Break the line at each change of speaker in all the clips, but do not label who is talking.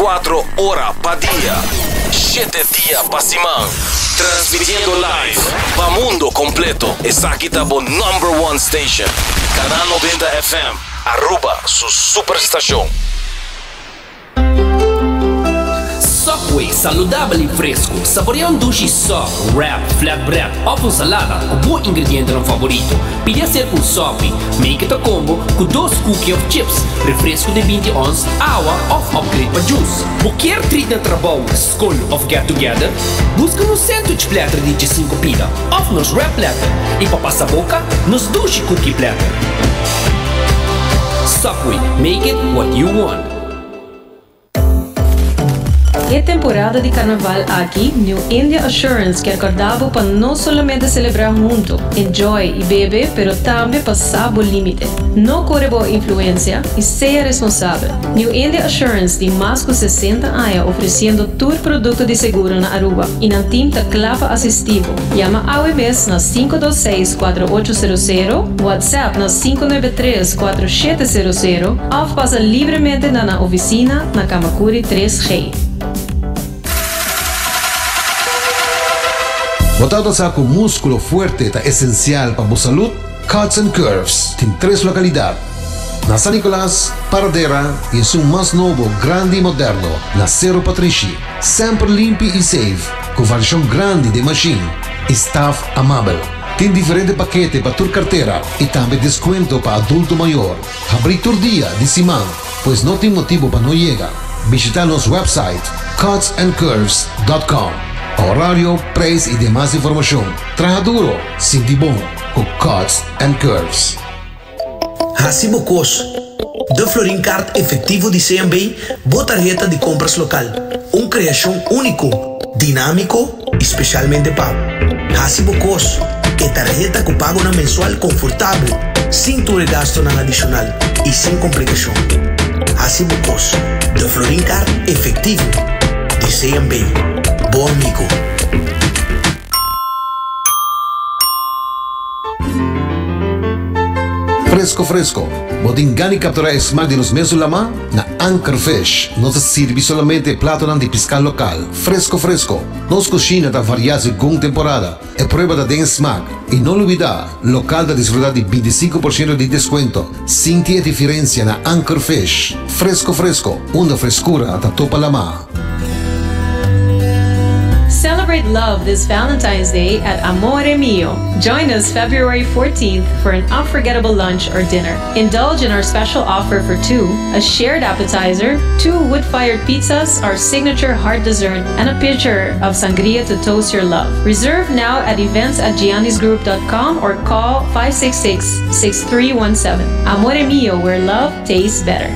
24 ora pa dia, shete dia pa siman. Transmitiendo live pa mundo completo. Esaki ta bo number one station. Canal 90 FM, Aruba su superstacion.
Subway, saludabel y fresco. Saborea un dushi sub, wrap, flatbread of un salada cu bo ingredientenan favorito. Pidi acerca un Subway. Make it a combo cu dos cookie of chips, refresco di binti ons, awa of upgrade pa juice. Bo kier treat na trabou, scol of get together? Busca nos sandwich platter di djesinco pida of nos wrap platter y pa pasa boca, nos dushi cookie platter. Subway, make it what you want.
E temporada di Carnaval aki, New India Assurance kier corda bo pa no solamente celebra hunto, enjoy y bebe, pero tambe pa sa bo limite. No core bo influencia y sea responsabel. New India Assurance tin mas cu 60 aña ofreciendo tur producto di seguro na Aruba y nan team ta cla pa asisti bo. Yama awe mes na 526 4800, WhatsApp na 593 4700 of pasa libremente na nan oficina na Camacuri 3G.
Bo tabata sa cu musculo fuerte ta esencial pa bo salud? Cuts and Curves tin tres localidad, na San Nicolas, Paradera y esun mas nobo, grandi y moderno, na Cerro Patrishi. Semper limpi y safe, cu variacion grandi den machine y staff amabel. Tin diferente pakete pa tur cartera y tambe descuento pa adulto mayor. Habri tur dia di siman, pues no tin motibo pa no yega. Bishita nos website cutsandcurves.com pa horario, prijs y demas informacion. Traha duro, sinti bon cu Cuts and Curves.
Hasi bo kos. De Florin Card Efectivo di CMB, bo tarheta di compras local. Un creacion unico, dinamico y specialmente pa bo. Hasi bo kos. E tarheta cu pagonan mensual confortabel, sin tur e gastonan adicional y sin complicacion. Hasi bo kos. De Florin Card Efectivo di CMB. Bo amigo.
Fresco fresco, bo tin gana di captura e smaak di nos mesun lama? Na Anchor Fish nos ta sirbi solamente e platonan di pisca local, fresco fresco. Nos cushina ta varia segun temporada, e prueba ta den e smaak. Y no lubida, local ta disfruta di binticinco por ciento di descuento. Sinti e diferencia na Anchor Fish. Fresco fresco, unda frescura ta topa lama.
Celebrate love this Valentine's Day at Amore Mio. Join us February 14th for an unforgettable lunch or dinner. Indulge in our special offer for two, a shared appetizer, two wood-fired pizzas, our signature hard dessert, and a pitcher of sangria to toast your love. Reserve now at events at giannisgroup.com or call 566-6317. Amore Mio, where love tastes better.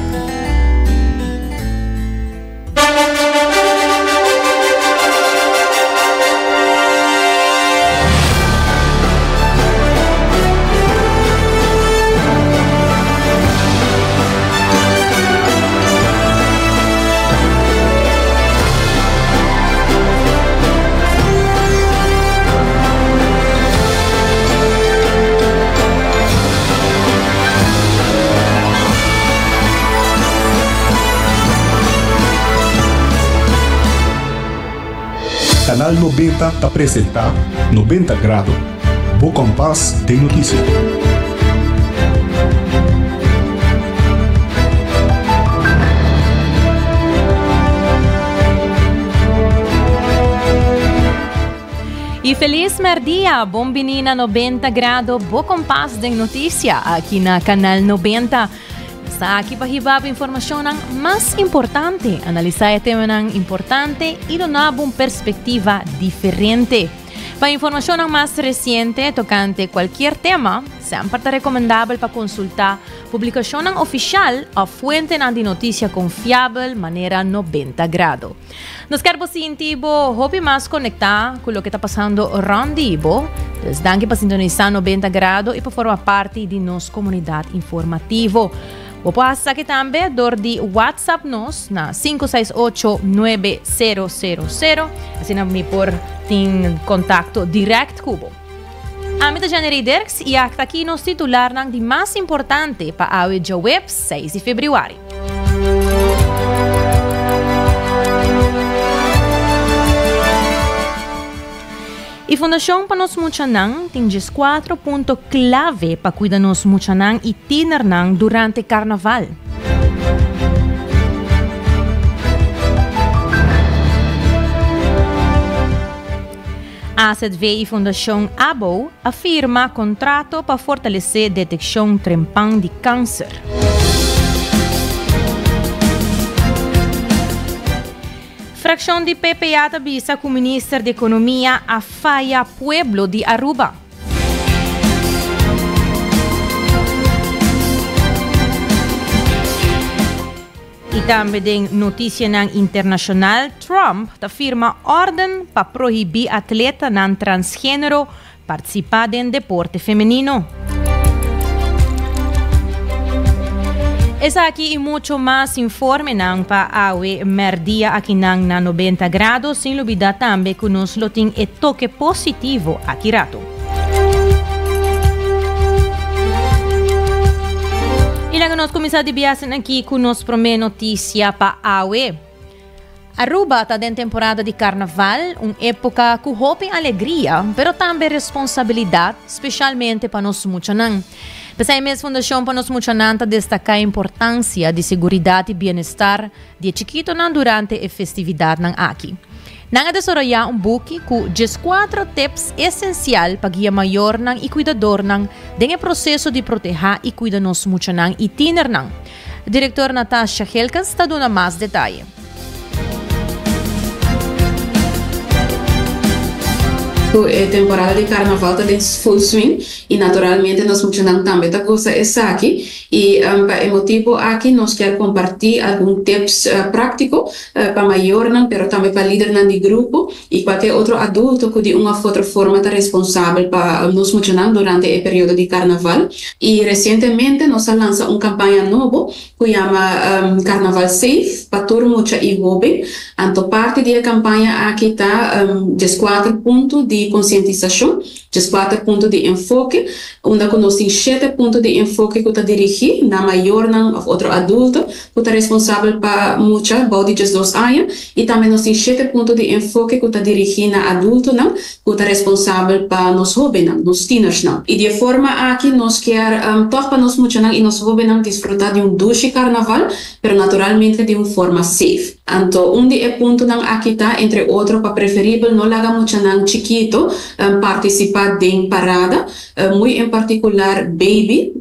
Canal 90 ta presenta 90 Grado, bo kompas den notisia.
Y feliz merdia, bon bini na 90 Grado, bo kompas den notisia, aki na Canal 90. Sta aki pa hiba bo informacionnan mas importante, analisa e temanan importante y duna bo un perspectiva diferente. Pa informacionnan mas reciente tocante cualkier tema, semper ta recomendabel pa consulta publicacionnan oficial of fuentenan di noticia confiabel manera 90 Grado. Nos kier bo sinti bo hopi mas conecta cu loke ta pasando rond di bo. Dus danki pa sintonisa 90 Grado y pa forma parti di nos comunidad informativo. Bo por haci esaki tambe door di WhatsApp nos na 568 9000. Asina mi por tin contacto direct cu bo. Ami ta Janery Dirks y akta aki nos titularnan di mas importante pa awe djaweps 6 di februari. E Fundacion pa Nos Muchanan tin 14 punto clave pa cuida nos muchanan y tienernan durante carnaval. AZV y Fundacion ABO a firma contrato pa fortalece deteccion trempan di cancer. Fraccion di PPA ta bisa cu Minister di Economia a faya pueblo di Aruba. Y tambe den noticianan internacional, Trump ta firma orden pa prohibi atletanan transgenero participa den deporte femenino. Esaki y mucho mas informenan pa awe merdia akinan na 90 Grado, sin lubida tambe cu nos lo tin e toke positivo aki rato. Y laga nos cuminsa di biasen aki cu nos prome noticia pa awe. Aruba ta den temporada di carnaval, un epoca cu hopi alegria, pero tambe responsabilidad, specialmente pa nos muchanan. P'esey mes Fundacion pa Nos Muchanan ta destaca e importancia di seguridad y bienestar di e chikitonan durante e festividadnan aki. Nan a desaroya un buki cu 14 tips esencial pa guia mayornan y cuidadornan den e proceso di proteha y cuida nos muchanan y tienernan. Director Natasha Helkens ta duna mas detaye.
E temporada di carnaval ta den full swing y naturalmente nos muchanan tambe ta goza esaki y pa e motibo aki nos kier comparti algun tips practico pa mayornan pero tambe pa lidernan di grupo y cualkier otro adulto cu di un of otro forma ta responsabel pa nos muchanan durante e periodo di carnaval. Y recientemente nos a lansa un campaña nobo cu yama Carnaval Safe pa tur mucha y hoben. Anto parti di e campaña aki ta 14 punto di concientisacion, 14 punto di enfoke, unda cu nos tin 7 punto di enfoke cu ta dirigi na mayornan of otro adulto cu ta responsabel pa mucha bou di 12 aña y tambe nos tin 7 punto di enfoke cu ta dirigi na adultonan cu ta responsabel pa nos hobennan, nos tienersnan. Y di e forma aki nos kier toch pa nos muchanan y nos hobennan disfruta di un dushi carnaval, pero naturalmente di un forma safe. Anto un di e puntonan aki ta, entre otro, pa preferibel no laga muchanan chikito participa den parada, muy en particular baby.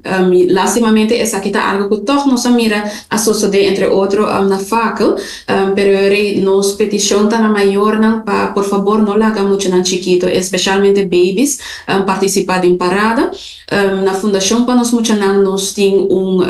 Lastimamente esaki ta algo cu toch nos a mira a sosode entre otro na Fakel, pero nos peticion ta na mayornan pa por fabor no laga muchanan chikito, especialmente babies, participa den parada. Na Fundacion pa Nos Muchanan nos tin un,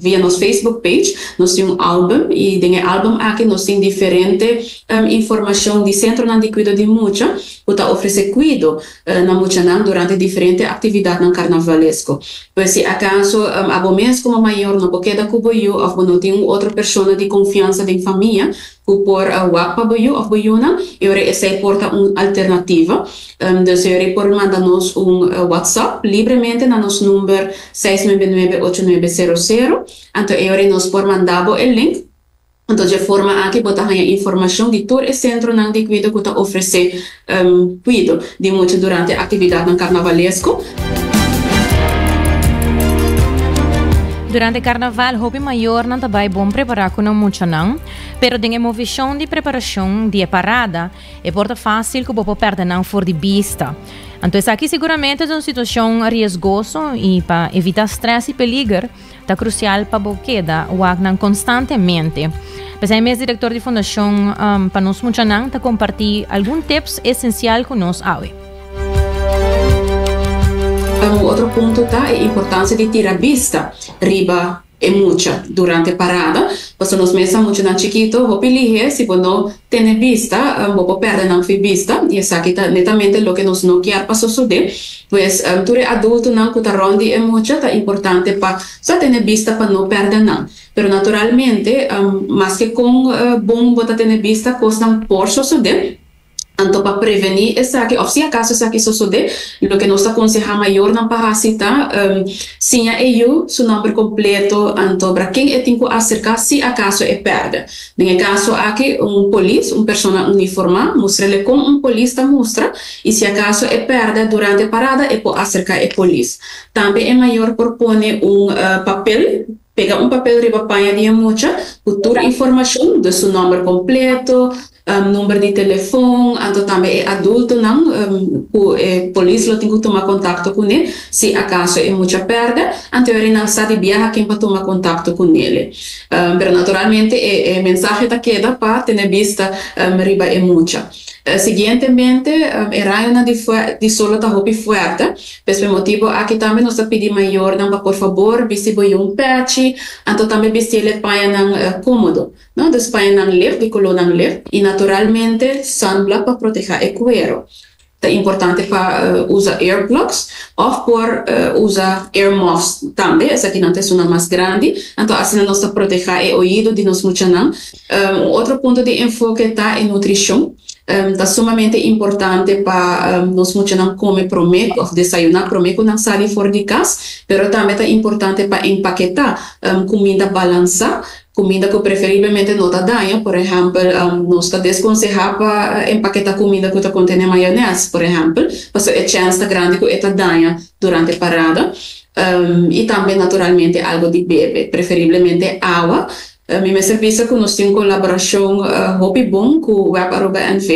via nos Facebook page, nos tin un album y den e album aki nos tin diferente informacion di centronan di cuido di mucha cu ta ofrece cuido na muchanan durante diferente actividadnan carnavalesco. Pues si acaso abo mes como mayor no por keda cu bo yu of bo no tin un otro persona di confiansa den famia cu por wak pa bo yu of bo yunan, e ora esey por ta un alternativa. Dus e ora por manda nos un WhatsApp libremente na nos number 699 8900, anto e ora nos por manda bo e link. Anto di e forma aki bo ta haña informacion di tur e centronan di cuido cu ta ofrece cuido di mucha durante actividadnan carnavalesco.
Durante carnaval, hopi mayornan ta bay bon prepara cu nan muchanan, pero den e movecion di preparacion di e parada, e por ta facil cu bo por perde nan for di bista. Anto esaki siguramente ta un situacion riesgoso y pa evita stress y peliger, ta crucial pa bo keda wak nan constantemente. P'esey mes director di Fundacion pa Nos Muchanan ta comparti algun tips esencial cu nos awe.
Un otro punto ta e importancia di tira bista riba e mucha durante parada, pasobra nos mes sa muchanan chikito hopi lihe, si bo no tene bista, bo por perde nan fi bista y esaki ta netamente loke nos no kier pa sosode. Pues tur e adultonan cu ta rond di e mucha ta importante pa sa tene bista pa no perde nan. Pero naturalmente, maske con bon bo ta tene bista, cosnan por sosode. Anto pa prevení esaki òf si akaso esaki sosodé, loke nos ta konsehá mayornan pa hasi ta siña e yu su nòmber kompleto anto bra ken e tin ku aserká si akaso e pèrdè. Den e kaso aki un polis, un persona uniformá, mustr'el kon un polis ta mustra i si akaso e pèrdè durante parada e por aserká e polis. Tambe e mayor por pone un papel Pega un papel riba paña di e mucha ku tur informashon, dus su nòmber kompleto, number di telefon, anto tambe e adultonan ku e polis lo tin ku tuma kontakto kuné si akaso e mucha pèrdè, anto e nan sa di biaha ken pa tuma kontakto kunele. Pero naturalmente e mensahe ta keda pa tene bista riba e mucha. Siguientemente e rayonan di solo ta hopi fuerte. P'es e motibu aki tambe nos ta pidi mayornan pa por fabor bisti bo yu un pèchi, anto tambe bisti el e pañanan kómodo, no? Dus pañanan lef, di kolónan lef, i naturalmente sunblock pa protehá e kuero. Ta importante pa usa earplugs òf por usa earmuffs tambe, esakinan ta esunnan mas grandi, anto asina nos ta protehá e oido di nos muchanan. Un otro punto di enfoke ta e nutrishon. Ta sumamente importante pa nos muchanan kome promé òf desayuná promé ku nan sali for di kas, pero tambe ta importante pa empaketá kuminda balansá, kuminda ku preferiblemente no ta daña. Por ehèmpel, nos ta deskonsehá pa empaketá kuminda ku ta kontené mayonès, por ehèmpel, pasobra e chèns ta grandi ku e ta daña durante parada. I tambe naturalmente algu di bebe, preferiblemente awa. Mi mester bisa ku nos tin un kolaborashon hopi bon ku Web Aruba NV.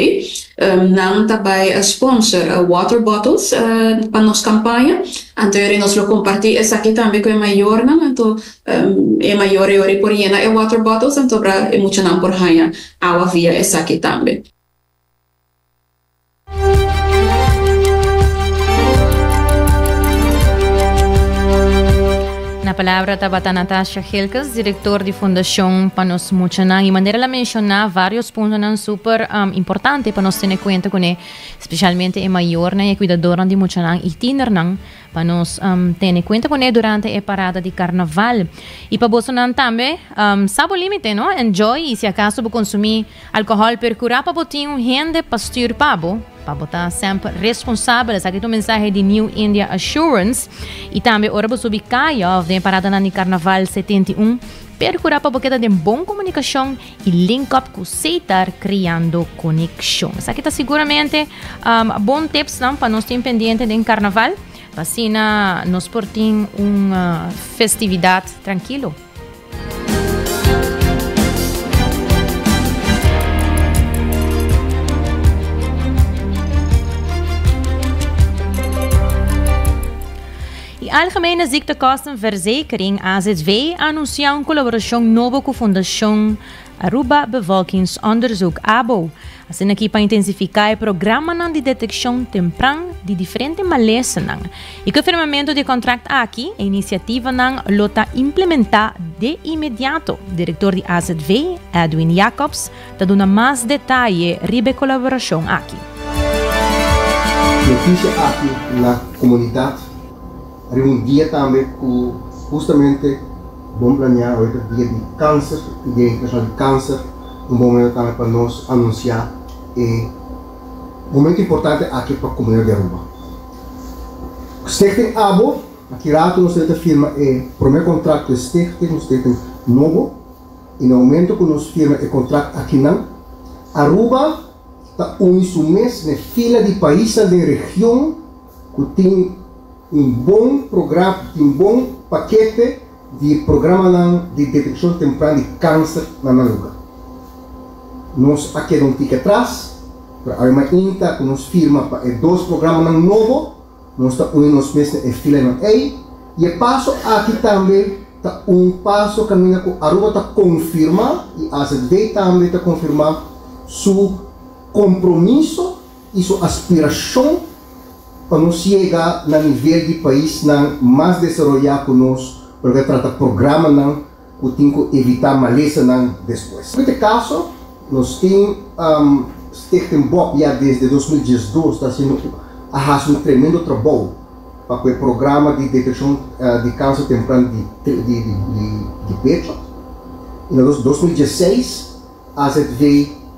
Nan ta bai sponsor water bottles pa nos kampaña. Anto yori nos lo kompartí esaki tambe ku e mayornan. Anto e mayor yori por yena e water bottles anto e muchanan por haña awa via esaki tambe.
Na palabra tabata Natasha Gilkes, director di Fundacion pa nos Muchanan. Y manera la menciona varios puntonan super um, importante pa nos tene cuenta con e, especialmente e mayornan y e cuidadornan di muchanan y tienernan. Pa nos tene cuenta con e durante e parada di carnaval. Y pa bosonan tambe, sa bo limite, no? Enjoy y si acaso bo consumi alcohol, percura pa bo tin un hende pa stuur pa bo, pa bo ta semper responsabel. Esaki ta un mensahe di New India Assurance. Y tambe ora bo subi caya of den e paradanan di carnaval 71, percura pa bo keda den bon comunicacion y link up cu Setar creando conexion. Esaki ta seguramente um, bon tipsnan pa nos tin pendiente den carnaval, pa asina nos por tin un uh, festividad tranquilo. E Algemene Ziektekostenverzekering, AZV, a anuncia un colaboracion nobo cu Fundacion Aruba Bevolkingsonderzoek, ABO. Asina aki pa intensifica e programanan di deteccion tempran di diferente malesanan. Y cu e firmamento di e contract aki, e iniciativanan lo ta implementa de inmediato. Director di AZV, Edwin Jacobs, ta duna mas detaye riba e kolaborashon aki.
Notisia aki na komunidat riba un dia tambe ku hustamente bon planeá awe ta dia di kanser i dia internashonal di kanser, un bon momento tambe pa nos anunsiá e momento importante aki pa komunidat di Aruba. Stichting abo, aki rato nos ta firma e promé kontrakto di stichting, un stichting nobo. I na momento ku nos firma e kontrakt akinan, Aruba ta uni su mes n'e fila di paisnan den region ku tin un bon program, tin bon pakete di programanan di detekshon tempran di kanser na nan luga. Nos a keda un tiki atras, pero awe mainta ku nos firma pa e dos programanan nobo, Nos ta uni nos mes na e filanan ei i e paso aki tambe ta un paso kaminda ku Aruba ta konfirmá i azv tambe ta konfirmá su kompromiso i su aspirashon pa nos yega na nivel di paisnan mas desaroyá ku nos pa loke ta trata programanan ku tin ku evitá malesanan despues. Den e kaso, nos tin Stichting Bob ya desde 2012 ta hasiendo a hasi un tremendo trabou pa ku e programa di detekshon di kanser tempran di di pecho. I na 2016 azv.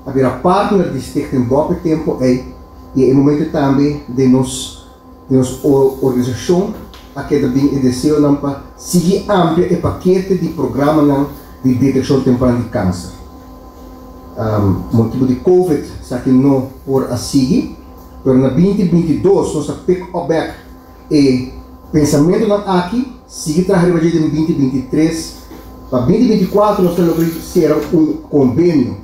a bira partner di Stichting Bob e tempo ei y e momento tambe den nos den nos organisacion a keda bin e deseonan pa sigui amplia e pakete di programanan di deteccion tempran di cancer. Motibo di Covid esaki no por a sigui, pero na 2022 nos a pick up back E pensamentunan aki sigui traha riba dje den 2023. Pa 2024 nos ta logra sera un konvenio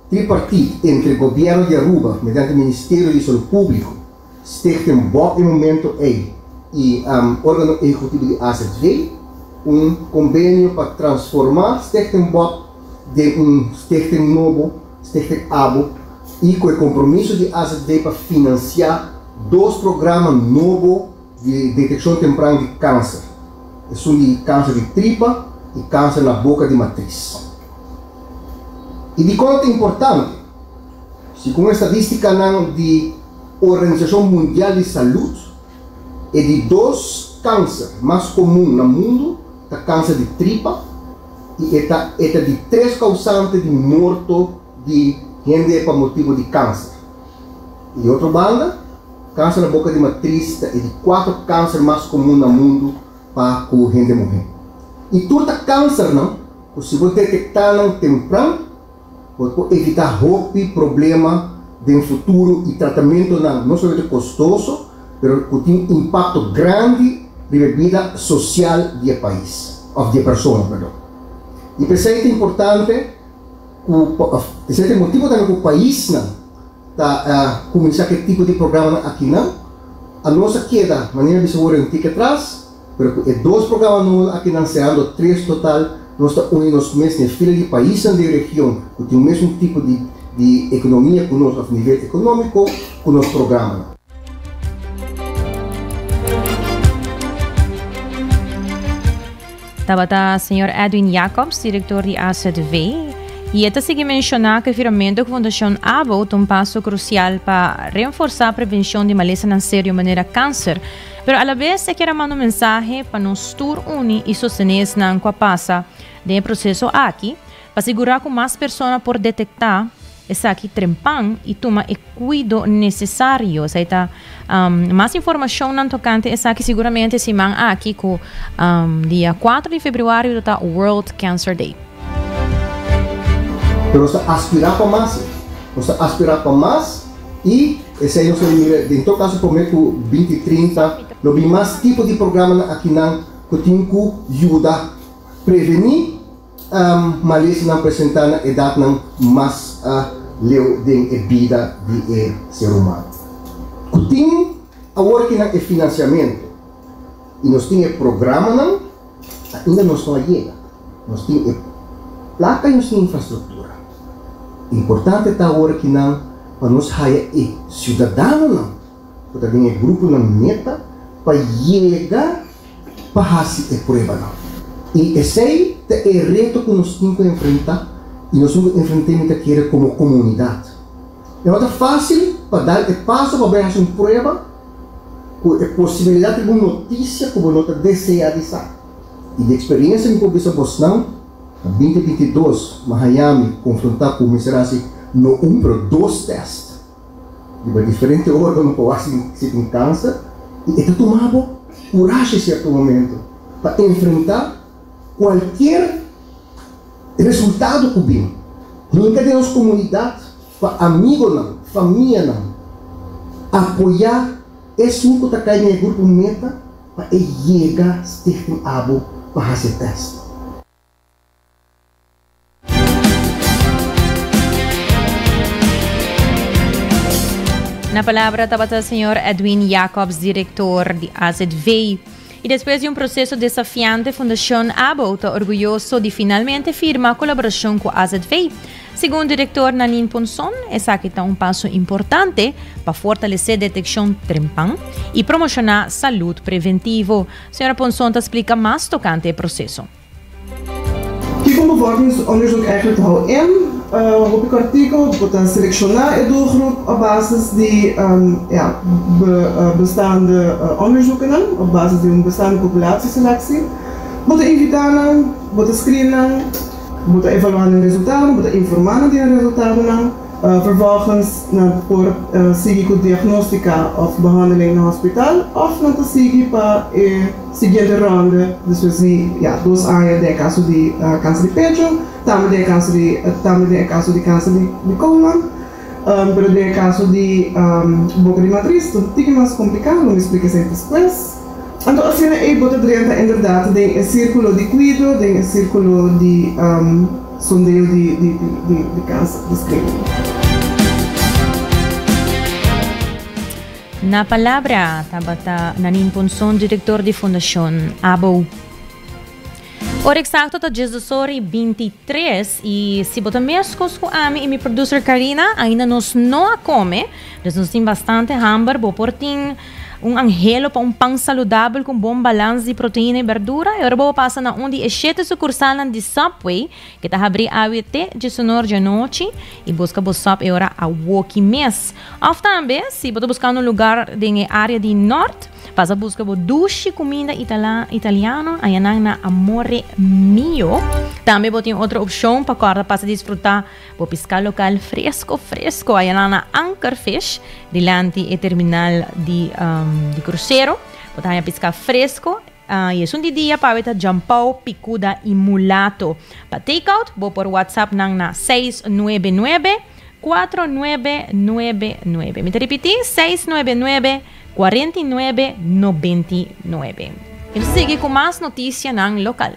tripartit entre Gobièrnu di Aruba mediante Ministerio di Salud Públiko, Stichting Bob e momento ei i Órgano Ehekutivo di azv, un konvenio pa transformá Stichting Bob den un stichting nobo, Stichting abo, i ku e kompromiso di azv pa finansiá dos programa nobo di detekshon tempran di kanser, esun di kanser di tripa i kanser na boka di matris. I dikon ta importante? Segun estadistikanan di Organisashon Mundial di Salud, e di dos kanser mas komun na mundu ta kanser di tripa i e ta e ta di tres kousante di morto di hende pa motibu di kanser. Di otro banda, kanser na boka di matris ta e di kuater kanser mas komun na mundu pa ku hende muhé. I tur ta kansernan ku si bo detektá nan tempran, bo por evitá hopi problema den futuro i tratamentonan no solamente kostoso, pero ku tin un impakto grandi riba e bida sosial di e pais, òf di e persona, perdon. I p'esei ta importante ku, p'esei ta e motibu tambe ku paisnan ta kuminsá ku e tipo di programanan akinan. Anos a keda, manera bisa wor un tiki atras, pero ku e dos programa nobo akinan serando tres total, nos ta uni nos mes na e fila di paisnan den region ku tin mesun tipo di di ekonomia ku nos òf nivel ekonómiko ku nos programanan.
Tabata señor Edwin Jacobs, director di AZV, y e ta sigui menciona cu e firmamento cu Fundacion ABO ta un paso crucial pa reenforsa prevencion di malesanan serio manera cancer, pero alabes e kier a manda un mensahe pa nos tur uni y sostene esnan cu a pasa den e proceso aki pa sigura cu mas persona por detecta Esaki trempan y tuma e cuido necesario. Esai ta mas informacionnan tocante esaki siguramente siman aki cu dia 4 di februario lo ta World Cancer Day.
Pero nos ta aspirá pa mas, nos ta aspirá pa mas y esei nos ta mira den todo caso prome cu 2030 lo bin mas tipo di programanan akinan cu tin cu yuda preveni Malesianan presentá na edatnan mas leu den e bida di e ser humano. Ku tin awor kinan e finansiamentu i nos tin e programanan, ainda nos no a yega. Nos tin e plaka i nos tin infrastruktura. Importante ta awor kinan pa nos haya e siudadanonan ku ta den e gruponan meta pa yega pa hasi e pruebanan. I esei ta e reto ku nos tin ku enfrentá i nos tin ku enfrent'é mi ta kere komo komunidat. E no ta fásil pa dal e paso pa bai hasi un prueba ku e posibilidat riba un notisia ku bo no ta deseá di sa. I di eksperensia mi por bisa bosnan, na 2022 mi a haña mi konfrontá ku mester hasi no un pero dos tèst. Riba diferente organo pa wak si tin kanser i e ta tuma bo kurashi sierto momento pa enfrenta kualkier resultado ku bin. Hinka den nos komunidat pa amigonan, famianan apoya esun ku ta kai den e grupo meta pa e yega Stichting Abo pa hasi e tèst.
Na palabra tabata señor Edwin Jacobs, director di AZV. Y despues di un proceso desafiante, Fundacion ABO ta orguyoso di finalmente firma colaboracion cu AZV. Segun director Nanine Ponson, esaki ta un paso importante pa fortalece deteccion trempan y promociona salud preventivo. Señora Ponson ta splica mas tocante e proceso.
Kiko un bevolkingsonderzoek eigenlijk ta hou in? Hopi kòrtiku bo ta selekshoná e doelgroep op basis di ja bestaande onderzoekennan, op basis di un bestaande populatieselectie. Bo ta invitá nan, bo ta screen nan, bo ta evaluá nan resultadonan, bo ta informá nan di nan resultadonan. Vervolgens nan por sigui ku diagnostika òf behandeling na hospital òf nan ta sigui pa e siguiente ronde despues di ya dos aña den e kaso di kanser di pecho, tambe den e kaso di tambe den e kaso di kanser di kolon. Pero den e kaso di boka di matris ta un tiki mas kompliká, lo mi splika esei despues. Anto asina ei bo ta drenta inderdat den e sírkulo di kuido, den e sírkulo di sondeo di di di di kanser, di screening.
Na palabra tabata Nanin Ponson, direktor di Fundashon ABO. Ora eksakto ta djesdos ora i bintitres i si bo ta meskos ku ami i mi producer Karina ainda nos no a kome, dus nos tin bastante hamber, bo por tin un anhelo pa un pan saludabel ku un bon balans di proteina i berdura i ora bo pasa na un di e shete sukursalnan di Subway ke ta habrí awe te djesunor djanochi i buska bo sub e ora awoki mes. Òf tambe si bo ta buskando un lugar den e área di nòrt, Pasa buska bo dushi kuminda italiano ayanan na Amore Mio. Tambe bo tin otro opshon pa kòrda pasa disfrutá bo piská lokal fresko fresko ayanan na Anchor Fish dilanti e terminal di di krusero. Bo ta haña piská fresko i esun di dia pawe ta djampou, pikuda i mulato. Pa take out bo por whatsapp nan na 699 4999. Mi ta ripití, 699 4999. I nos ta sigui ku mas notisianan lokal.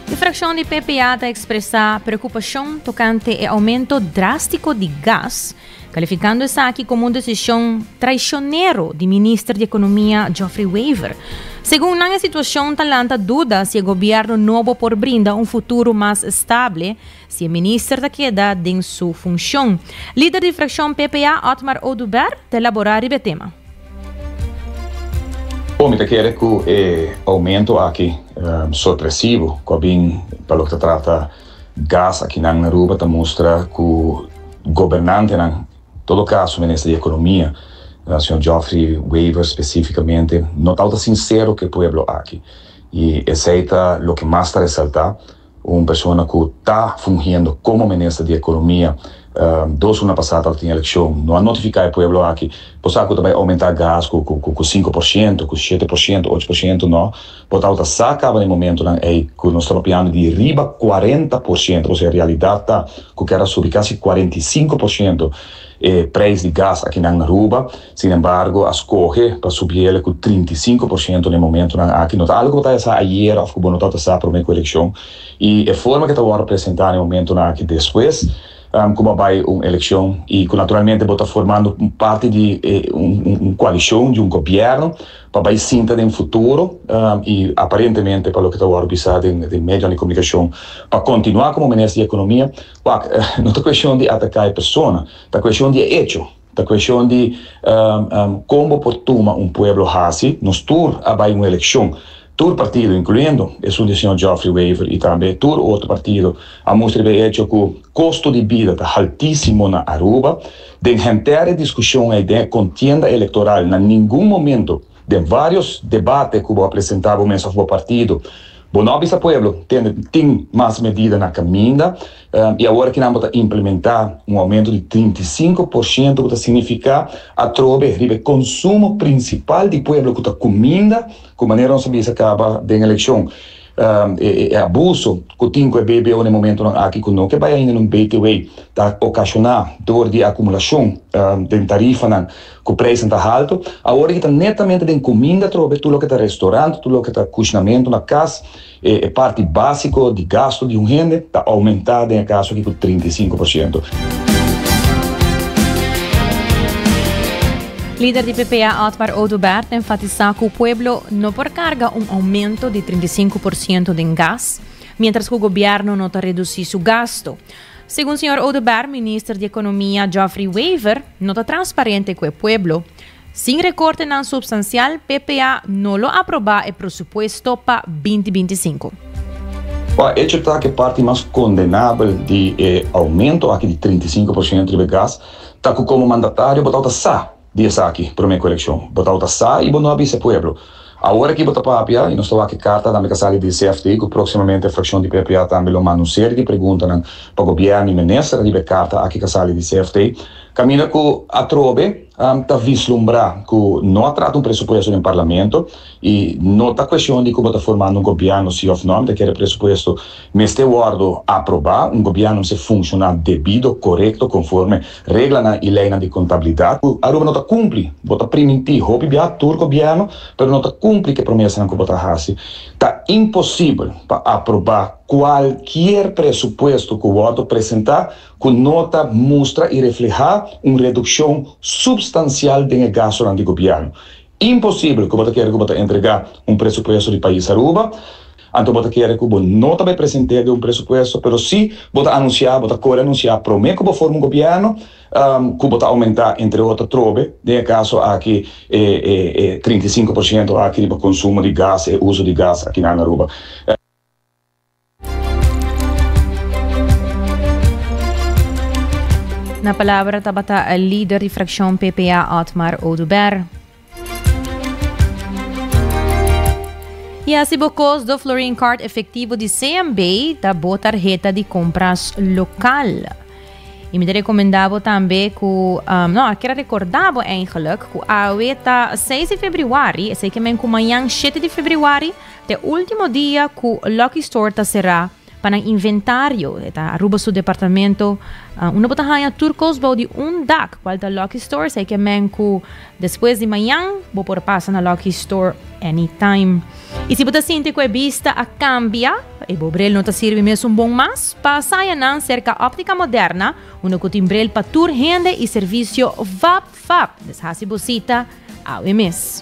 E frakshon di PPA ta ekspresá preokupashon tokante e oumento drástiko di gas. Kalifikando esaki komo un desishon traishonero di minister di Ekonomia Geoffrey Wever. Segun nan e situashon ta lanta duda si e gobièrnu nobo por brinda un futuro mas stable si e minister ta keda den su funshon. Lider di frakshon PPA Otmar Oduber ta elaborá riba e tema.
Bon, mi ta kere ku e oumento aki sorpresivo ku a bin pa loke ta trata Gas akinan na Aruba ta mustra cu gobernantenan, todo caso Minister di Economia, señor Geoffrey Wever specificamente, no tabata sincero cu e pueblo aki. Y esey ta loke mas ta resalta, un persona cu ta fungiendo como Minister di Economia dos luna pasa tabata tin eleccion, no a notifica e pueblo aki, bo sa cu ta bay aumenta gas cu 5%, cu 7%, 8%, no. Bo tabata sa caba na e momentonan ey cu nos ta papiando di riba 40%, osea realidad ta cu kier a subi casi 45% e prijs di gas akinan na Aruba, sin embargo a scoge pa subiele cu 35% na e momentonan aki. No ta algo cu bo ta sa ayer of cu bo no tabata sa prome cu eleccion y e forma cu ta wordo presenta na e momentonan aki despues cu bo a bay un eleccion y cu naturalmente bo ta formando parti di un coalicion di un gobierno pa bai sinta den futuro y aparentemente pa loke ta wòrdu bisa den medionan di komunikashon pa kontinuá komo minister di ekonomia, wak, no ta kueshon di ataká e persona, ta kueshon di e echo, ta kueshon di kon bo por tuma un pueblo hasi, nos tur a bai un elekshon, tur partido inkluyendo esun di señor Geoffrey Wever y tambe tur otro partido a mustra riba e echo ku kosto di bida ta haltísimo na Aruba. Den henter e diskushon ei den e kontienda elektoral na ningun momento den vários debate ku bo a presentá bo mes òf bo partido bo no a bisa pueblo tende tin mas medida na kaminda i awor kinan bo ta implementá un oumento di 35% ku ta signifiká atrobe riba e konsumo prinsipal di pueblo ku ta kuminda ku manera nos a bisa kaba den elekshon. E abuso ku tin ku e BBO na e momentonan aki ku no ke bai ainda na un BTW ta okashoná dor di akumulashon den tarifanan ku preisnan ta haltu. Awor aki ta netamente den kuminda atrobe, tur loke ta restorant, tur loke ta kushinamentu na kas, e parti básiko di gastu di un hende ta oumentá den e kaso aki ku 35%.
Lider di PPA Otmar Oduber ta enfatisá ku pueblo no por karga un oumento di 35% den gas, miéntras ku gobièrnu no ta redusí su gasto. Segun señor Oduber, minister di Ekonomia Geoffrey Wever no ta transparente ku e pueblo. Sin rekortenan supstansial, PPA no lo aprobá e presupuesto pa 2025.
Kua echo ta ku e parti mas kondenabel di e oumento aki di 35% riba e gas ta ku komo mandatario bo tabata sa. di esaki promé ku elekshon. Bo tabata sa i bo no a bisa e pueblo. Awor aki bo ta papia i nos ta wak e karta tambe ku a sali di CFT ku próksimamente frakshon di PPA tambe lo manda un serie di preguntanan pa gobièrnu i minister riba e karta aki ku a sali di CFT. Kaminda ku atrobe ta vislumbrá ku no a trata un presupuesto den parlamento i no ta kueshon di ku bo ta formando un gobièrnu si òf no, mi ta kere presupuesto mester wòrdu aprobá, un gobièrnu mester funshoná debido, korekto, konforme reglanan i leinan di kontabilidat. Ku Aruba no ta kumpli, bo ta primintí hopi bia tur gobièrnu, pero no ta kumpli ku e promesanan ku bo ta hasi. Ta imposibel pa aprobá kualkier presupuesto ku wòrdu presentá ku no ta mustra i reflehá un redukshon supstansial den e gastunan di gobièrnu. Imposibel ku bo ta kere ku bo ta entregá un presupuesto di pais Aruba, anto bo ta kere ku bo no ta bai present'é den un presupuesto, pero si bo ta anunsiá, bo ta kore anunsiá promé ku bo forma un gobièrnu, ku bo ta oumentá entre otro trobe, den e kaso aki e e 35% aki riba konsumo di gas, e uso di gas akinan na Aruba.
Na palabra tabata lider di fraccion PPA Otmar Oduber. Y así bo cos do Florin Card efectivo di CMB ta bo tarjeta di compras local. Y mi ta recomenda bo tambe cu, um, no, ik quiero recorda bo eigenlijk cu awe ta 6 di februari, esei ke men cu mañan 7 di februari, T'e ultimo dia cu Lucky Store ta cera pa nan inventario. E ta Aruba su departamento unda bo ta haña tur cos bou di un dak, cual ta Lucky Store. Esey ke men cu despues di mañan bo por pasa na Lucky Store anytime. Y si bo ta sinti cu e bista a cambia y bo bril no ta sirbi mesun bon mas, pasa haña nan cerca Optica Moderna unda cu tin bril pa tur hende y servicio vap Fap, des hasi bo sita awe mes.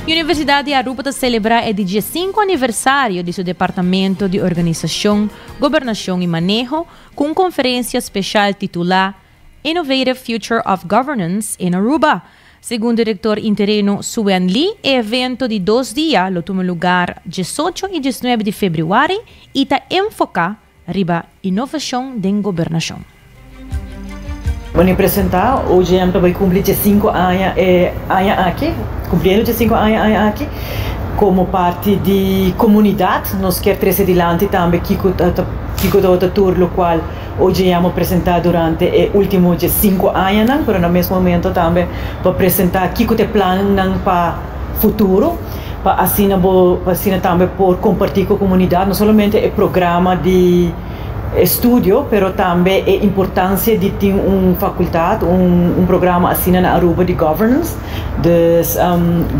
Universidad di Aruba ta celebra e di diescinco aniversario di su Departamento di Organisacion, Gobernacion y Maneho cu un conferencia special titula Innovative Future of Governance in Aruba. Segun direktor interino Suen Lee, e evento di dos dia lo tuma lugar diesocho i diesnuebe di febrüari i ta enfoká riba inovashon den gobernashon.
Wanneer presentá, OGM ta bai kumpli diesinku aña e aña aki, kumpliendo diesinku aña e aña aki. Komo parti di komunidat nos kier trese dilanti tambe kiko ta kiko tabata tur lokual OGM a presentá durante e último diesinku añanan, pero na mes momento tambe pa presentá kiko ta e plannan pa futuro, pa asina bo pa asina tambe por kompartí ku komunidat no solamente e programa di estudio, pero tambe e importansia di tin un fakultat, un un programa asina na Aruba di governance. Dus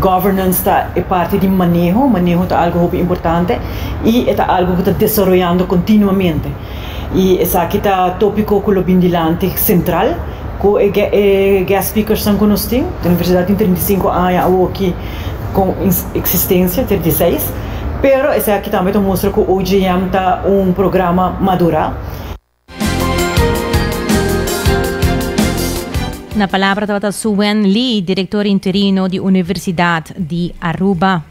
governance ta e parti di maneho, maneho ta algu hopi importante i e ta algu ku ta desaroyando kontinuamente. Y esaki ta topico cu lo bin dilanti central cu e e guest speakersnan cu nos tin. E universidad tin 35 aña awoki con existencia, 36, pero esaki tambe ta mustra cu OGM ta un programa madura.
Na palabra tabata Suen Lee, director interino di Universidad di Aruba.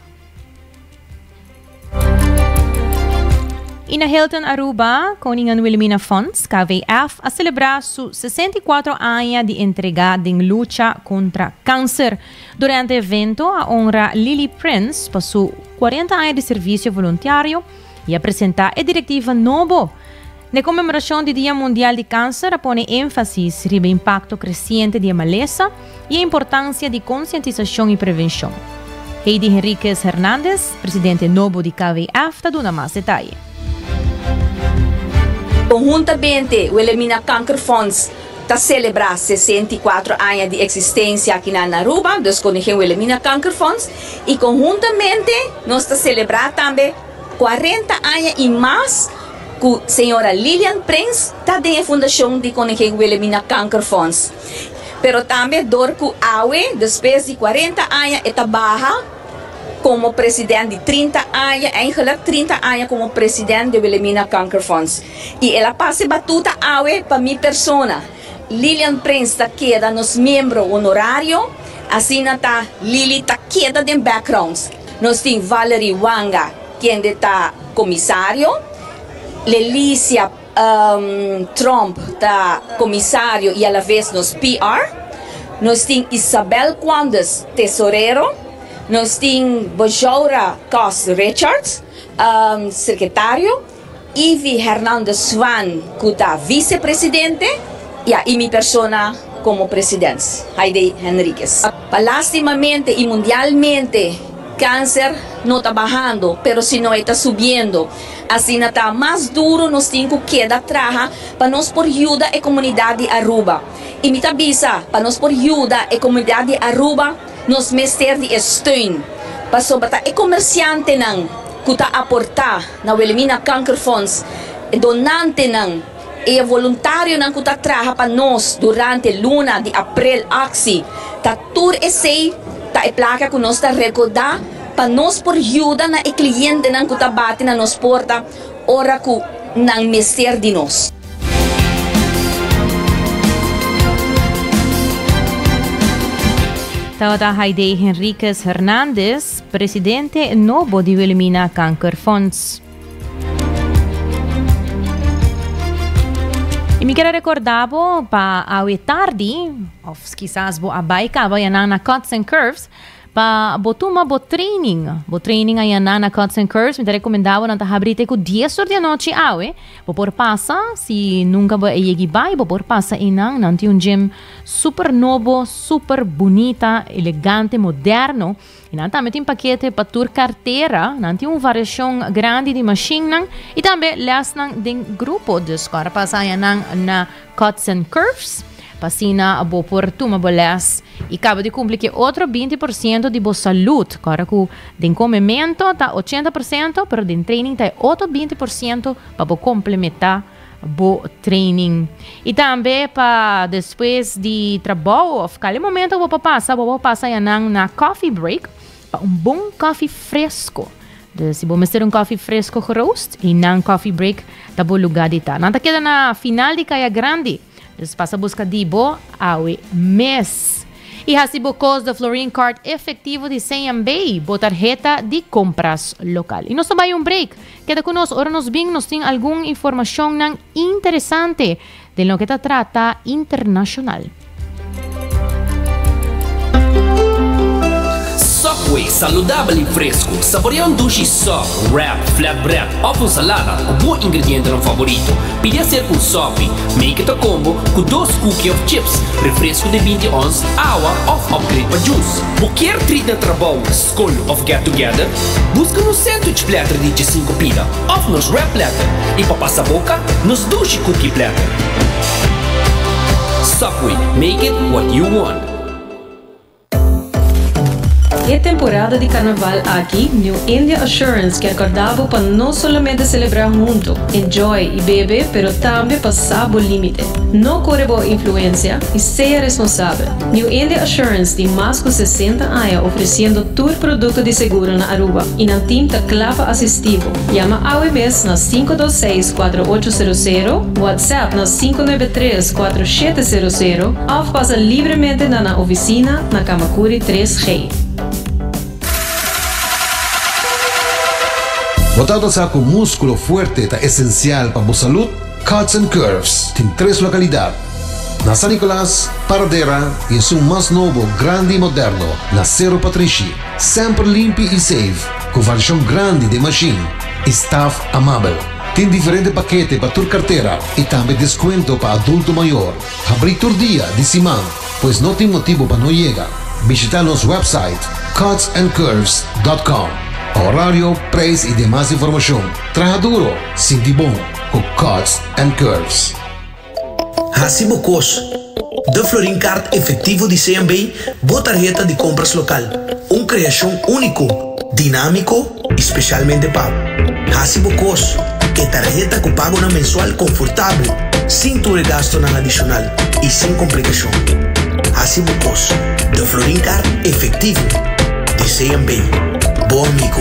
Y na Hilton Aruba, Koningin Wilhelmina Fonds, KWF, a celebra su 64 aña di entrega den lucha contra cancer. Durante e evento a honra Lily Prince pa su 40 aña di servicio voluntario y a presenta e directiva nobo. Na e conmemoracion di Dia Mundial di Cancer a pone enfasis riba e impacto creciente di e malesa y e importancia di concientisacion y prevencion. Heidi Henriquez Hernandez, presidente nobo di KWF ta duna mas detaye.
Conhuntamente Wilhelmina Kankerfonds ta celebra 64 aña di existencia aki na Aruba, dus Koningin Wilhelmina Kankerfonds, y conhuntamente nos ta celebra tambe 40 aña y mas cu señora Lilian Prins ta den e fundacion di Koningin Wilhelmina Kankerfonds. Pero tambe dor cu awe, despues di 40 aña, e ta baha como president di 30 aña, eigenlijk 30 aña como president di Wilhelmina Kankerfonds. Y el a pasa e batuta awe pa mi persona. Lilian Prins ta keda nos miembro honorario, asina ta Lili ta keda den backgrounds. Nos tin Valerie Wanga, kende ta comisario. Lelicia Tromp ta comisario y alavez nos PR. Nos tin Isabel Quandes, tesorero. Nos tin Bojoura Cos Richards, secretario. Ivy Hernandez Swan cu ta vicepresidente ya y mi persona como presidents, Haydee Henriquez. Pa lastimamente y mundialmente cancer no ta bahando pero sino e ta subiendo. Asina ta mas duro nos tin cu keda traha pa nos por yuda e comunidad di Aruba. Y mi ta bisa pa nos por yuda e comunidad di Aruba nos mester di e steun pasobra ta e comerciantenan cu ta aporta na Wilhelmina Kankerfonds, e donantenan y e voluntarionan cu ta traha pa nos durante luna di april actie, ta tur esey ta e placa cu nos ta recorda pa nos por yuda na e clientenan cu ta bati na nos porta ora cu nan mester di nos.
Tabata Haydee Henriquez Hernandez, presidente nobo di Wilhelmina Kankerfonds. Y mi kier recorda bo pa awe tardi, of kisas bo a bay caba ya na Cuts and Curves, pa bo tuma bo training. Bo training aya na Cuts and Curves, mi ta recomenda bo nan ta habri te cu 10 or di anochi awe. Bo por pasa, si nunca bo a yegi bay, bo por pasa einan. Nan tin un gym super nobo, super bunita, elegante, moderno. Y nan tambe tin pakete pa tur cartera. Nan tin un variacion grandi di machine nan. Y tambe lesnan den grupo. Dus ora pasa aya nan na Cuts and Curves. Pa asina bo por tuma bo les y caba di cumpli cu e otro 20% di bo salud. Ora cu den comemento ta 80%, pero den training ta e otro 20% pa bo complementa bo training. Y tambe pa despues di trabou of cale momento bo por pasa, bo por pasa ya nan na coffee break pa un bon coffee fresco. Dus si bo mester un coffee fresco geroost, y nan coffee break ta bo lugar di ta. Nan ta keda na final di Caya Grandi. Dus pasa busca di bo awe mes. Y haci bo cos de Florin Card efectivo di CMB, bo tarjeta di compras local. Y nos ta bay un break. Keda cu nos, ora nos bin, nos tin algun informacionnan interesante den loke ta trata internacional.
Subway, saludabel y fresco. Saborea un dushi sub, wrap, flatbread of un salada cu bo ingredientenan favorito. Pidi hacer un Subway. Make it a combo cu dos cookie of chips, refresco di 20 ons, awa of upgrade pa juice. Bo kier treat na trabou, scol of get together? Busca nos sandwich platter di 15 pida of nos wrap platter y pa pasa boca, nos dushi cookie platter. Subway, make it what you want.
E temporada di carnaval aki, New India Assurance kier corda bo pa no solamente celebra hunto, enjoy y bebe, pero tambe pa sa bo limite. No core bo influencia y sea responsabel. New India Assurance tin mas cu 60 aña ofreciendo tur producto di seguro na Aruba y nan team ta cla pa asisti bo. Yama awe mes na 526 4800, WhatsApp na 593 4700 of pasa libremente na nan oficina na Camacuri 3G.
Bo tabata sa cu musculo fuerte ta esencial pa bo salud? Cuts and Curves tin tres localidad, na San Nicolas, Paradera y esun mas nobo, grandi y moderno na Cerro Patrishi. Semper limpi y safe, cu variacion grandi den machine y staff amabel. Tin diferente pakete pa tur cartera y tambe descuento pa adulto mayor. Habri tur dia di siman, pues no tin motibo pa no yega. Bishita nos website cutsandcurves.com pa horario, prijs y demas informacion. Traha duro, sinti bon cu Cuts and Curves.
Haci bo cos. De Florin Card efectivo di CMB, bo tarheta di compras local. Un creacion unico, dinamico y specialmente pa bo. Haci bo cos. E tarheta cu pagonan mensual confortabel, sin tur e gastonan adicional y sin complicacion. Haci bo cos. De Florin Card efectivo di CMB. Bo amigo.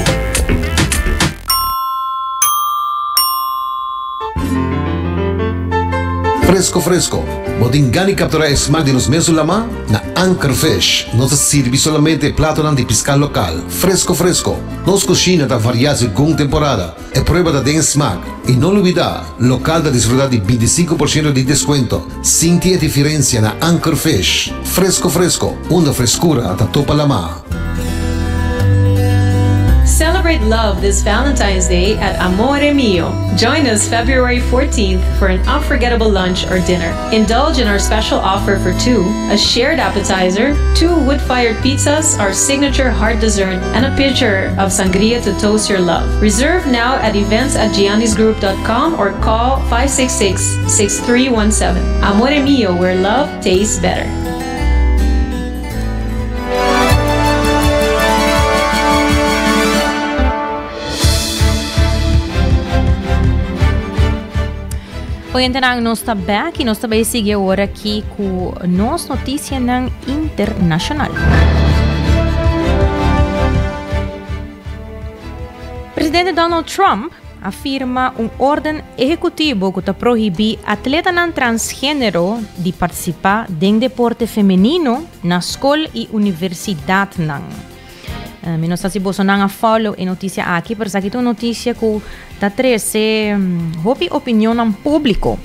Fresco fresco. Bo tin gana di captura e smaak di nos mesun lama? Na Anchor Fish nos ta sirbi solamente platonan di pisca local, fresco fresco. Nos cushina ta varia segun temporada. E prueba ta den e smaak. Y no lubida, local ta disfruta di 25% di descuento. Sinti e diferencia na Anchor Fish. Fresco fresco, unda frescura ta topa lama.
Celebrate love this Valentine's Day at Amore Mio. Join us February 14th for an unforgettable lunch or dinner. Indulge in our special offer for two, a shared appetizer, two wood-fired pizzas, our signature hard dessert, and a pitcher of sangria to toast your love. Reserve now at events at giannisgroup.com or call 566-6317. Amore Mio, where love tastes better.
Oyentenan, nos ta back y nos ta bay sigui awor aki cu nos noticianan internacional. Presidente Donald Trump a firma un orden ehecutivo cu ta prohibi atletanan transgenero di participa den deporte femenino na scol y universidadnan. Mi no sa si bosonan a follow e noticia aki, pero esaki ta un noticia cu ta trece hopi opinionnan publico.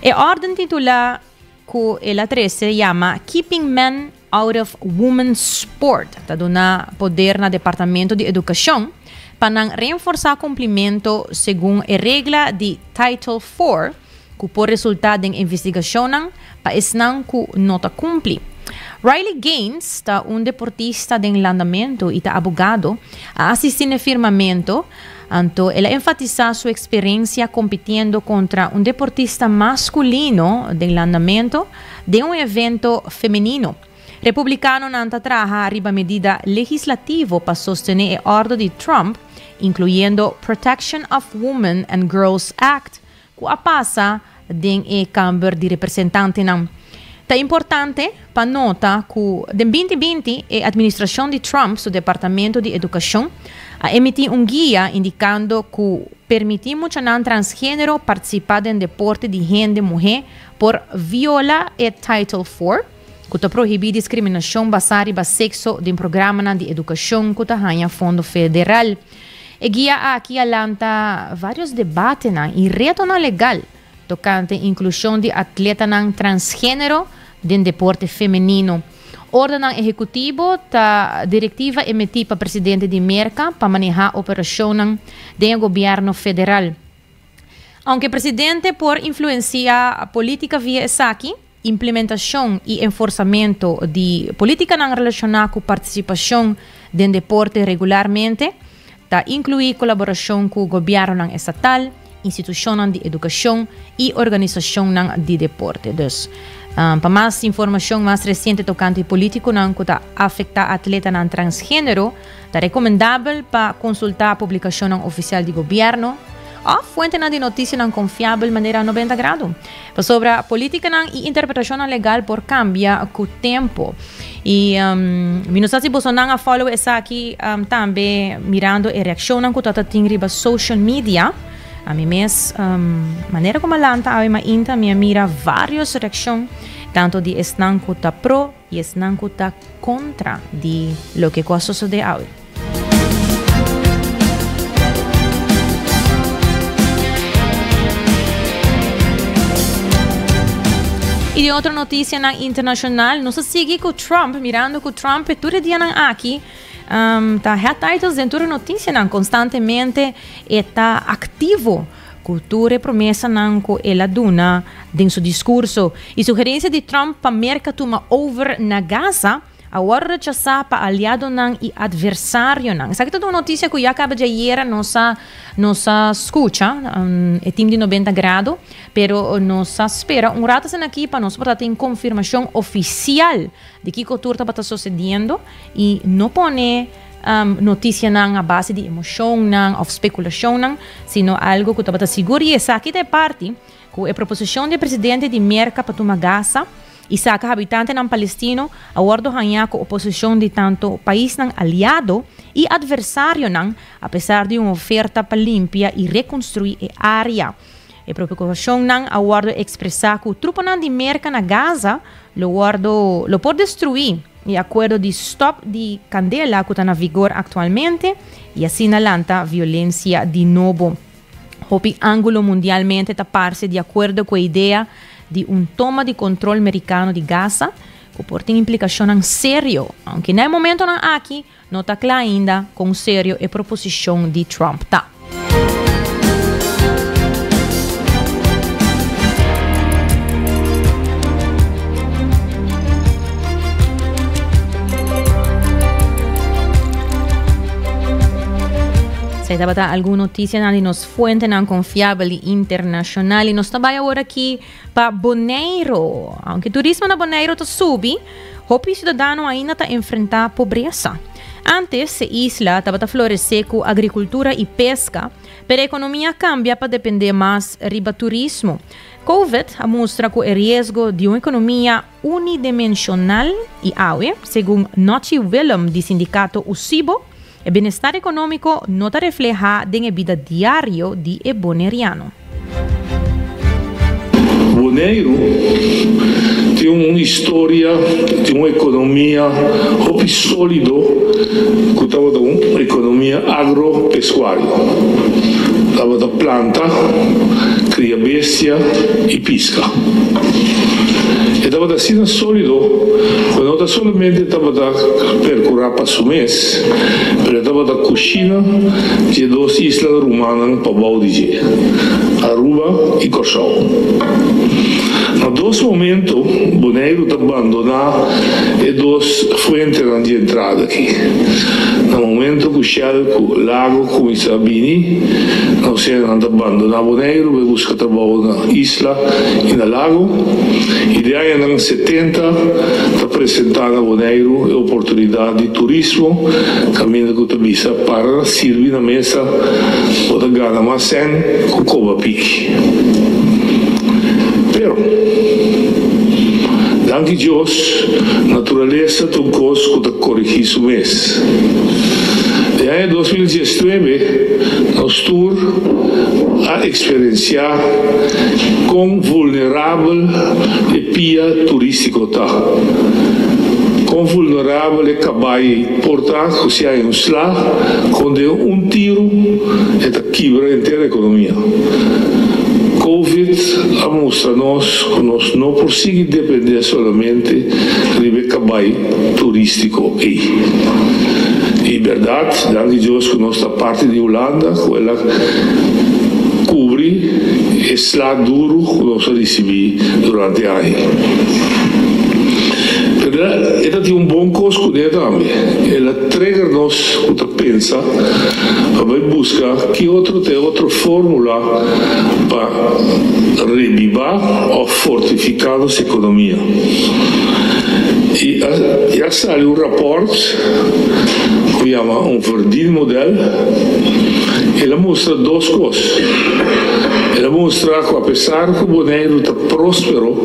E orden titula cu el a trece yama Keeping Men Out of Women's Sport, ta duna poder na Departamento di Educacion pa nan reenforsa cumplimento segun e regla di Title IV, cu por resulta den investigacionnan pa esnan cu no ta cumpli. Riley Gaines ta un deportista den landamento y ta abogado, a asisti n'e firmamento, anto el a enfatisa su experiencia compitiendo contra un deportista masculino den landamento den un evento femenino. Republicanonan ta traha riba medida legislativo pa sostene e ordo di Trump, incluyendo Protection of Women and Girls Act, cu a pasa den e Kamber di Representantenan. Ta importante pa nota cu den 2020 e administracion di Trump su Departamento di Educacion a emiti un guia indicando cu permiti muchanan transgenero participa den deporte di hende muhe por viola e Title IV, cu ta prohibi discriminacion basa riba sexo den programanan di educacion cu ta haya fondo federal. E guia aki a lanta varios debatenan y retonan legal tocante inclusion di atletanan transgenero den deporte femenino. Ordenan ehecutivo ta directiva emiti pa presidente di Merca pa maneha operacionnan den e gobierno federal. Aunke presidente por influencia politica via esaki, implementacion y enforsamento di politicanan relaciona cu participacion den deporte regularmente ta inclui colaboracion cu gobiernonan estatal, institucionnan di educacion y organisacionnan di deporte. Dus, pa mas informacion mas reciente tocante politiconan cu ta afecta atletanan transgenero, Ta recomendabel pa consulta publicacionnan oficial di gobierno of fuentenan di noticianan confiabel manera 90 Grado. Pasobra politicanan y interpretacionnan legal por cambia cu tempo. Y mi no sa si bosonan a follow esaki tambe mirando e reaccionnan cu ta ta tin riba social media. Ami mes manera como a lanta awe mainta mi a mira varios reaccion tanto di esnan cu ta pro I esnan ku ta kontra di loke ku a sosodé awe. I di otro notisianan internashonal, nos a sigui ku Trump, mirando ku Trump e tur e dianan aki ta head titles den tur e notisianan, konstantemente e ta aktivo. Ku tur e promesanan ku el a duna den su diskurso i sugerensia di Trump pa Merka tuma over na Gaza a wòrdu rechasá pa aliadonan i atversarionan. Esaki ta un notisia ku ya kaba djayera nos a nos a skucha, e tim di 90 Grado, pero nos a spera un rato asina aki pa nos por ta tin konfirmashon ofisial di kiko tur tabata sosediendo i no pone noticianan a base di emocionnan of speculacionnan, sino algo cu tabata sigur y esaki ta e parti cu e proposicion di e presidente di Merca pa tuma Gaza y saca habitantenan palestino a wordo haña cu oposicion di tanto paisnan aliado y adversarionan a pesar di un oferta pa limpia y reconstrui e area. E preocupacionnan a wordo expresa cu trupanan di Merca na Gaza lo wordo lo por destrui e acuerdo di stop di candela cu ta na vigor actualmente y asina lanta violencia di nobo. Hopi angulo mundialmente ta parce di acuerdo cu e idea di un toma di control Mericano di Gaza cu por tin implicacionnan serio, aunke na e momentonan aki No ta kla ainda kon serio e proposishon di Trump ta. Esei tabata algun notisianan di nos fuentenan konfiabel i internashonal i nos ta bai awor aki pa Boneiru. Aunke turismo na Boneiru ta subi, Hopi siudadano ainda ta enfrentá pobresa. Ántes e isla tabata floresé ku agrikultura i peska, pero e ekonomia a kambia pa dependé mas riba turismo. Covid a mustra ku e riesgo di un ekonomia unidimenshonal i awe, segun Notchi Willem di sindikato USIBO, E bienestar ekonómiko no ta reflehá den e bida diario di e boneriano.
Boneiru tin un historia di un ekonomia hopi sólido ku tabata un ekonomia agropeskuario. Tabata planta, kria bestia i piska. E tabata asina sólido ku no ta solamente tabata perkurá pa su mes, pero e tabata kushina dje dos islanan rumannan pabou di dje, Aruba i Kòrsou. Na dos momento Boneiru ta bandoná e dos fuentenan di entrada aki. Na momento ku Shell ku Lago kuminsá bini, nos hendenan ta bandoná Boneiru bai buska trabou na isla i na Lago, i den añanan 70 ta presentá na Boneiru e oportunidat di turismo kaminda ku ta bisa para na sirbi na mesa bo ta gana mas sèn ku koba piki. Pero, danki Dios, naturalesa ta un kos ku ta korigí su mes. Den aña 2019 nos tur a eksperensiá kon vulnerabel e pia turístiko ta. Kon vulnerabel e kabai ei por ta ku si hay un sla, kon den un tiru e ta kibra henter ekonomia. Covid a mustra nos ku nos no por sigui dependé solamente riba e kabai turístiko ei. I bèrdat, danki Dios ku nos ta parti di Hulanda ku el a kubri e sla duru ku nos a risibí durante aña. Pero e ta tin un bon kos kuné tambe, el a trigger nos ku ta pensa pa bai buska ki otro ta e otro fórmula pa rebibá òf fortifiká nos ekonomia. I a sali un rapòrt ku yama un verdienmodel. El a mustra dos kos. El a mustra ku apesar ku Boneiru ta próspero,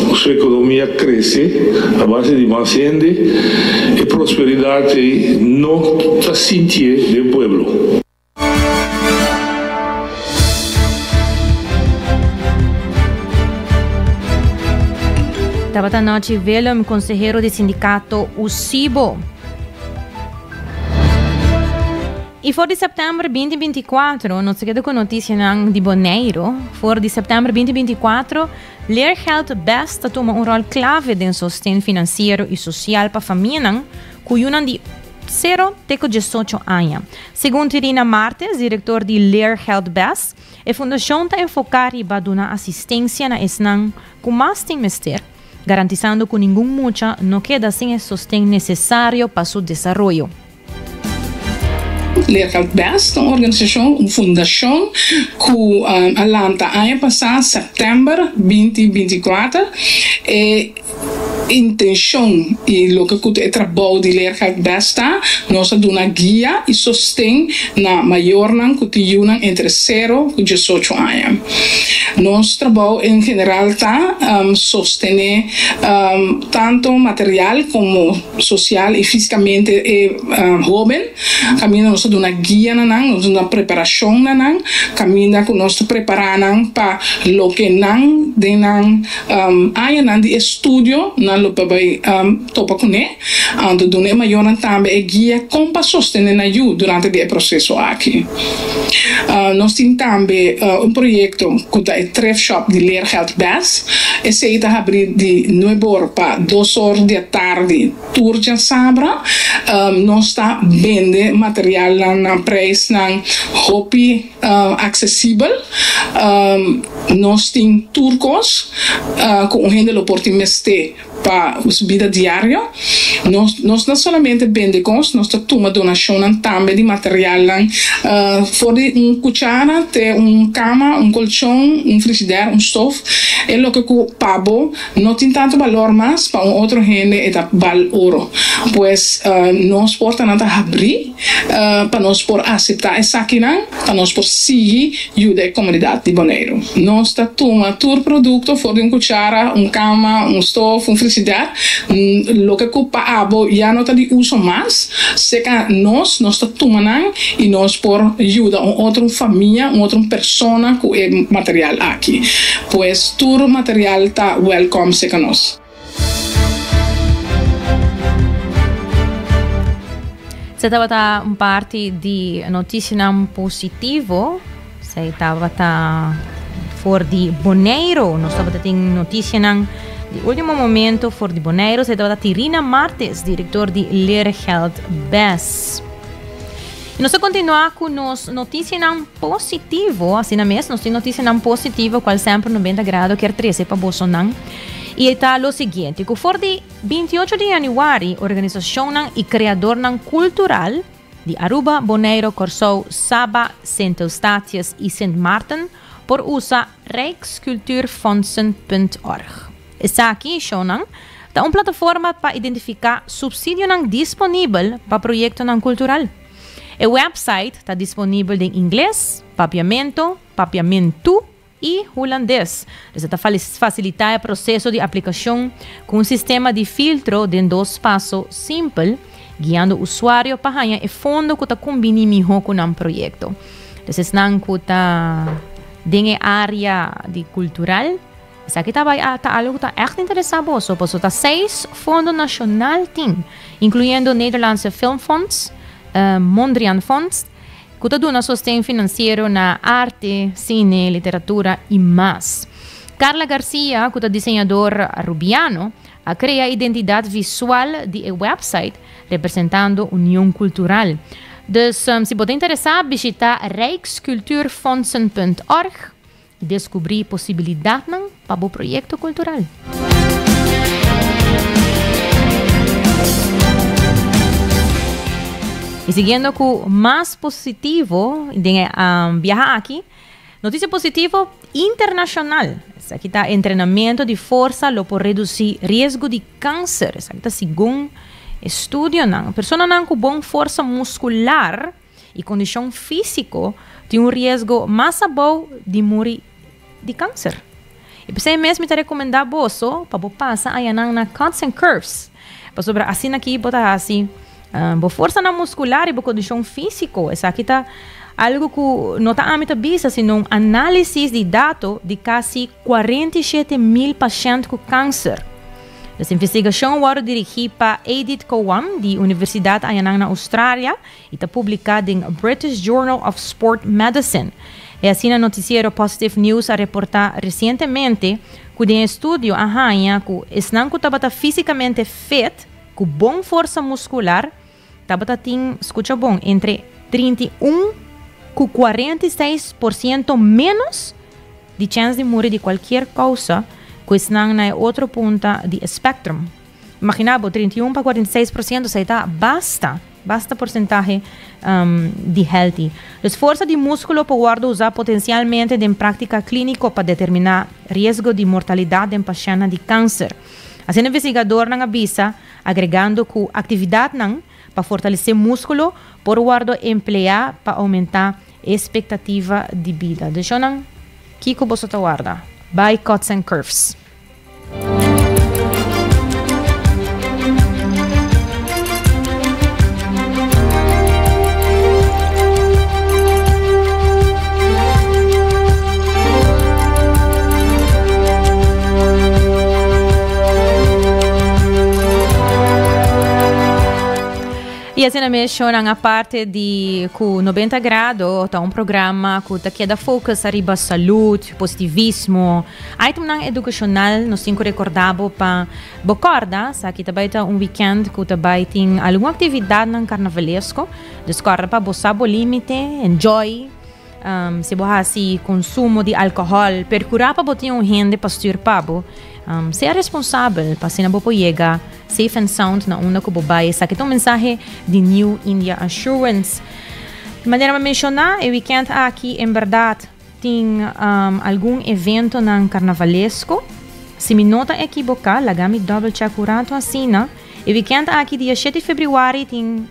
ku su ekonomia a krese a base di mas hende, e prosperidat ei no ta sintié den pueblo.
Tabata Nochi Willem, konsehero di sindikato USIBO. I for di sèptèmber 2024, nos ta keda ku notisianan di Boneiru. For di sèptèmber 2024, Leergeld Best ta tuma un ròl klave den sosten finansiero i sosial pa famianan ku yunan di Sero te ku diesocho aña. Segun Tirina Martes, direktor di Leergeld Best, e fundashon ta enfoká riba duna asistensia na esnan ku mas tin mester, garantisando ku ningun mucha no keda sin e sosten nesesario pa su desaroyo.
Leergeld Best ta un organisashon, un fundashon ku a lanta aña pasá sèptèmber 2024. E. Intencion y loke cu ta e trabou di Leergeld Bes ta, nos ta duna guia y sosten na mayornan cu tin yunan entre sero cu diesocho aña. Nos trabou en general ta sostene tanto material como social y fisicamente e hoben. Caminda nos ta duna guia na nan, nos ta duna preparacion na nan, caminda cu nos ta prepara nan pa loke nan den nan Añanan di estudio nan lo por bai topa kuné, anto duna e mayornan tambe e guia kon pa sostené nan yu durante di e proseso aki. Nos tin tambe un proyekto ku ta e Thrift Shop di Leergeld Bes. Esei ta habrí di nuebe or pa dos or di atardi tur djasabra. Nos ta bende materialnan na preisnan hopi Aksesibel, Nos tin tur kos ku un hende lo por tin mester pa su bida diario. Nos nos no solamente bende kos, nos ta tuma donashonnan tambe di materialnan for di un kuchara te un kama, un kolchon, un frishider, un stof. E loke ku pa bo no tin tantu balor mas, pa un otro hende e ta bal oro. Pues nos portanan ta habrí. Pa nos por aseptá esakinan, pa nos por sigui yuda e komunidat di Boneiru. Nos ta tuma tur produkto for di un kuchara, un kama, un stof, un frigider, loke ku pa abo ya no ta di uso mas, seka nos, nos ta tuma nan i nos por yuda un otro famia, un otro persona ku e material aki. Pues tur material ta wèlkòm seka nos.
Se tabata un parti di noticianan positivo. Se tabata for di Boneiro. Nos tabata tin noticianan di ultimo momento for di Boneiro. Se tabata Tirina Martes, director di Leergeld Bes. Y nos ta continua cu nos noticianan positivo. Asina mes, nos tin noticianan positivo cual semper 90 Grado kier trece pa bosonan. Y e ta lo siguiente, cu for di 28 di januari organisacionnan y creadornan cultural di Aruba, Boneiro, Corsou, Saba, Sint Eustatius y Sint Maarten por usa rijkscultuurfondsen.org. Esaki, shownan, ta un plataforma pa identifiká supsidionan disponibel pa proyektonan kultural. E wèpsait ta disponibel den ingles, papiamento, papiamentu i hulandes. Dus e ta fasilitá e proseso di aplikashon ku un sistema di filtro den dos paso simpel, guiando usuario pa haña e fondo ku ta kumbiní mihó ku nan proyekto. Dus esnan ku ta den e área di kultural, Esaki ta bai ta algo ku ta ègt interesá boso, pasobra ta seis fondo nashonal tin, inkluyendo Nederlandse Filmfonds, Mondriaan Fonds, ku ta duna sosten finansiero na arte, sine, literatura i mas. Carla Garcia, ku ta diseñador arubiano, a krea identidat visual di e wèpsait, representando Union Kultural. Dus, si bo ta interesá, bishitá rijkscultuurfondsen.org. Deskubrí posibilidatnan pa bo proyekto kultural. I siguiendo ku mas positivo den e biaha aki, notisia positivo internashonal. Esaki ta entrenamentu di forsa lo por redusí riesgo di kanser. Esaki ta segun estudionan. Personanan ku bon forsa muskular i kondishon físiko tin un riesgo mas abou di muri di kanser. I p'esei mes mi ta rekomendá boso pa bo pasa añanan na Cuts and Curves, pasobra asina aki bo ta hasi bo forsanan muskular i bo kondishon físiko. Esaki ta algu ku no ta ami ta bisa, sino un análisis di dato di kasi 47.000 pashènt ku kanser. Es investigashon wòrdu dirigí pa Edith Cowan di Universidat añanan na Australia i ta publiká den British Journal of Sport Medicine. E asina notisiero Positive News a reportá resientemente ku den estudio a haña ku esnan ku tabata físikamente fit, ku bon forsa muskular, tabata tin, skucha bon, entre 31 ku 46 por siento ménos di chèns di muri di kualkier kousa ku esnan na e otro punta di e spectrum. Imaginá bo, 31 pa 46%, esei ta basta, basta porsentahe di healthy. Dus forsa di múskulo por wòrdu usá potensialmente den práktika klíniko pa determiná riesgo di mortalidat den pashèntnan di kanser. Asina investigadornan a bisa, agregando cu actividadnan pa fortalece musculo por wordo emplea pa aumenta expectativa di bida. Dus shownan, kico boso ta warda? Bai Cuts and Curves. Y asina mes shownan aparte di cu 90 Grado ta un programa cu ta keda focus ariba salud, positivismo, Itemnan educacional nos tin cu recorda bo pa bo corda sa ki ta bay ta un weekend cu ta bay tin algun actividadnan carnavalesco. Dus corda pa bo sa bo limite, enjoy. Si bo haci consumo di alcohol, percura pa bo tin un hende pa stuur pa bo. Sea responsabel pa asina bo por yega safe and sound na unda cu bo bay. Esaki ta un mensahe di New India Assurance. Manera mi a menciona, e weekend aki en berdad. Tin algun eventonan karnavalesko. Si mi no ta ekiboká, laga mi double check un ratu asina. E weekend aki dia shete di febrüari tin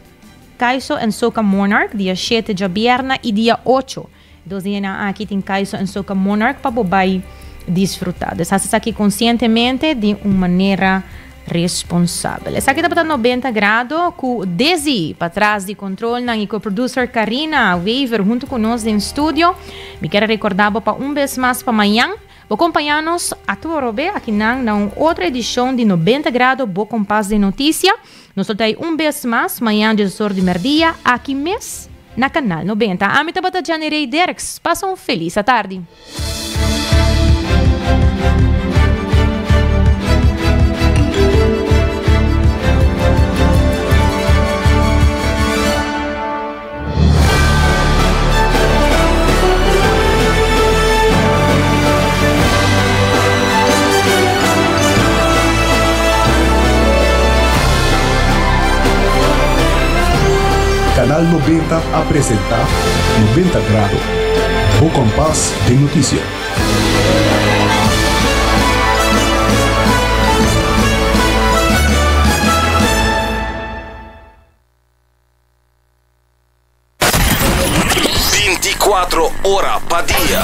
Kaiso en Soca Monarch, dia shete djabièrna i dia ocho. Dos dianan aki tin Kaiso en Soca Monarch pa bo bai disfrutá. Dus hasi esaki konsientemente di un manera Responsabel. Esaki tabata 90 Grado cu Desi patras di controlnan y co-producer Karina Wever hunto cu nos den studio. Mi kier a recorda bo pa un bes mas pa mañan bo compaña nos atrobe akinan na un otro edicion di 90 Grado Bo Compas den Noticia. Nos lo ta ey un bes mas mañan diesor di merdia aki mes na Canal 90. Ami tabata Janirey Derks. Pasa un feliz atardi.
Canal 90 a presenta 90 Grado. Bo kompas den notisia.
Binticuatro ora pa dia,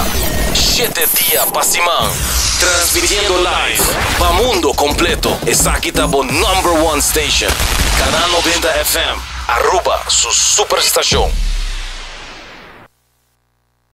shete dia pa siman. Transmitiendo live pa mundo completo. Esaki ta bo number one station. Canal 90 FM, Aruba su superstacion.